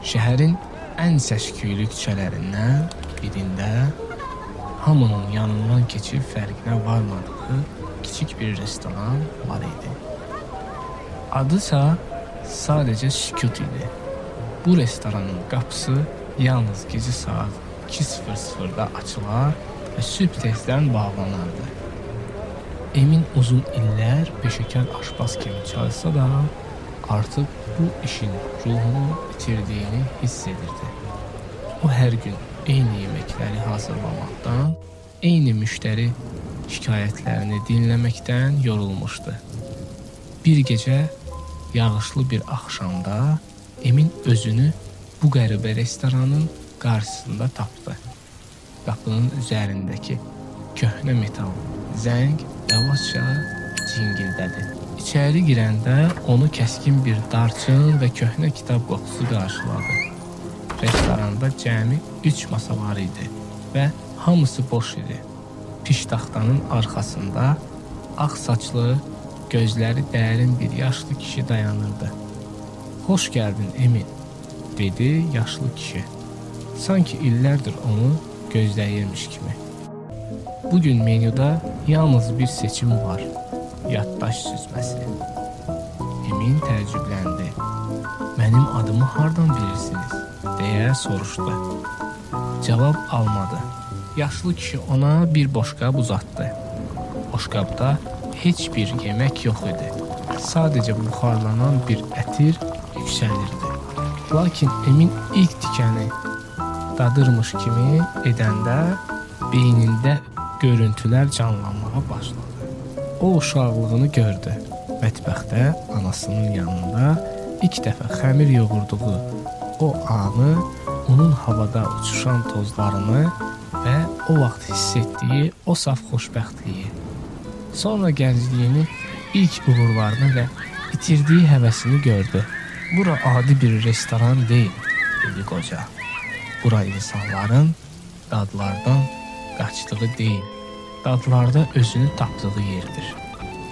Şəhərin ən səs-küylü küçələrindən birində hamının yanından keçib fərqinə varmadığı kiçik bir restoran var idi. Adısa sadəcə Sükut idi. Bu restoranın qapısı yalnız gecə saat 2:00-da açılar və sübh tezdən bağlanardı. Emin uzun illər peşəkar aşpaz kimi çalışsa da, artıq bu işin ruhunu itirdiyini hiss edirdi. O hər gün eyni yeməkləri hazırlamaqdan, eyni müştəri şikayətlərini dinləməkdən yorulmuşdu. Bir gecə yağışlı bir axşamda Emin özünü bu qəribə restoranın qarşısında tapdı. Qapının üzərindəki köhnə metal zəng yavaşca cingildədi. İçəri girəndə onu kəskin bir darçın və köhnə kitab qoxusu qarşıladı. Restoranda cəmi 3 masa var idi və hamısı boş idi. Piştaxtanın arxasında ağ saçlı, gözləri dərin bir yaşlı kişi dayanırdı. "Xoş gəldin, Emin," dedi yaşlı kişi. Sanki illərdir onu gözləyirmiş kimi. "Bu gün menyuda yalnız bir seçim var. Yaddaş süzməsi." Emin təəccübləndi. "Mənim adımı hardan bilirsiniz?" deyə soruşdu. Cavab almadı. Yaşlı kişi ona bir boşqab uzatdı. Boşqabda heç bir yemək yox idi. Sadəcə buxarlanan bir ətir yüksəlirdi. Lakin Emin ilk tikəni dadırmış kimi edəndə beynində görüntülər canlanmağa başladı. O uşaqlığını gördü. Mətbəxdə anasının yanında ilk dəfə xəmir yoğurduğu o anı, unun havada uçuşan tozlarını və o vaxt hiss etdiyi o saf xoşbəxtliyi. Sonra gəncliyini, ilk uğurlarını və itirdiyi həvəsini gördü. "Bura adi bir restoran deyil," dedi qoca. "Bura insanların dadlardan qaçdığı deyil, dadlarda özünü tapdığı yerdir.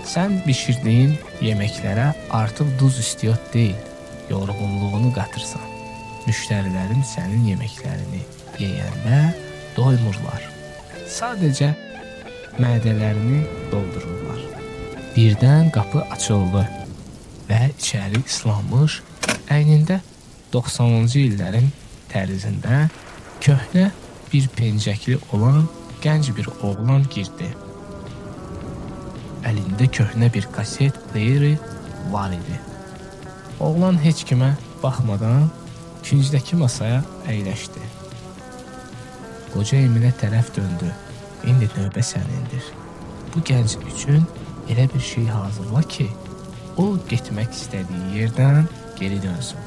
Sən bişirdiyin yeməklərə artıq duz istiot deyil, yorğunluğunu qatırsan. Müştərilərin sənin yeməklərini yeyəndə doymurlar. Sadəcə mədələrini doldururlar." Birdən qapı açıldı və içəri islanmış, əynində 90-cı illərin tərzində köhnə bir pencəkli olan gənc bir oğlan girdi. Əlində köhnə bir kaset playeri var idi. Oğlan heç kimə baxmadan küncdəki masaya əyləşdi. Qoca Eminə tərəf döndü. "İndi növbə sənindir. Bu gənc üçün elə bir şey hazırla ki, o getmək istədiyi yerdən geri dönsün.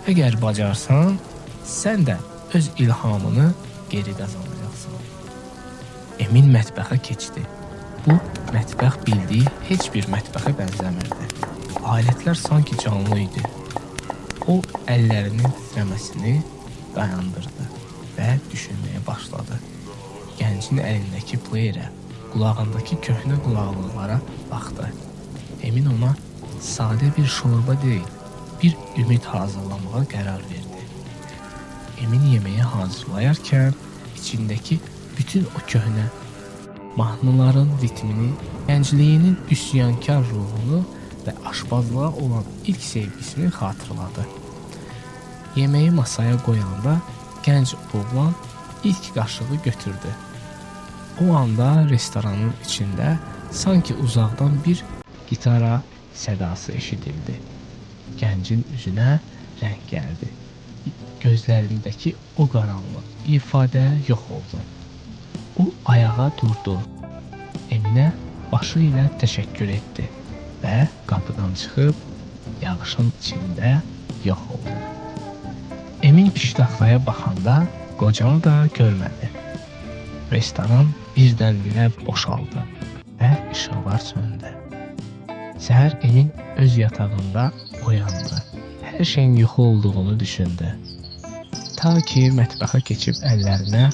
Əgər bacarsan, sən də öz ilhamını geri qazanacaqsan." Emin mətbəxə keçdi. Bu mətbəx bildiyi heç bir mətbəxə bənzəmirdi. Alətlər sanki canlı idi. O əllərinin titrəməsini dayandırdı və düşünməyə başladı. Gəncin əlindəki playerə, qulağındakı köhnə qulaqlıqlara baxdı. Emin ona sadə bir şorba deyil, bir ümid hazırlamağa qərar verdi. Emin yeməyi hazırlayarkən içindəki bütün o köhnə mahnıların ritmini, gəncliyinin üsyankar ruhunu və aşpazlığa olan ilk sevgisini xatırladı. Yeməyi masaya qoyanda gənc oğlan ilk qaşığı götürdü. O anda restoranın içində sanki uzaqdan bir gitara sədası eşidildi. Gəncin üzünə rəng gəldi. Gözlərindəki o qaranlıq ifadə yox oldu. O ayağa durdu. Eminə başı ilə təşəkkür etdi və qapıdan çıxıb yağışın içində yox oldu. Emin piştaxtaya baxanda qocanı da görmədi. Restoran birdənbirə boşaldı və işıqlar söndü. Səhər Emin öz yatağında oyandı. Hər şeyin yuxu olduğunu düşündü. Ta ki mətbəxə keçib əllərinə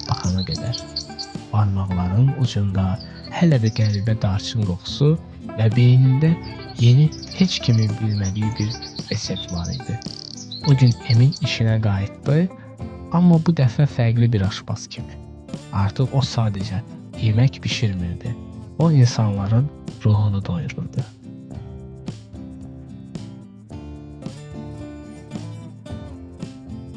baxana qədər. Barmaqlarının ucunda hələ də qəribə darçın qoxusu və beynində yeni, heç kimin bilmədiyi bir resept var idi. O gün Emin işinə qayıtdı, amma bu dəfə fərqli bir aşpaz kimi. Artıq o sadəcə yemək bişirmirdi. O insanların ruhunu doyururdu.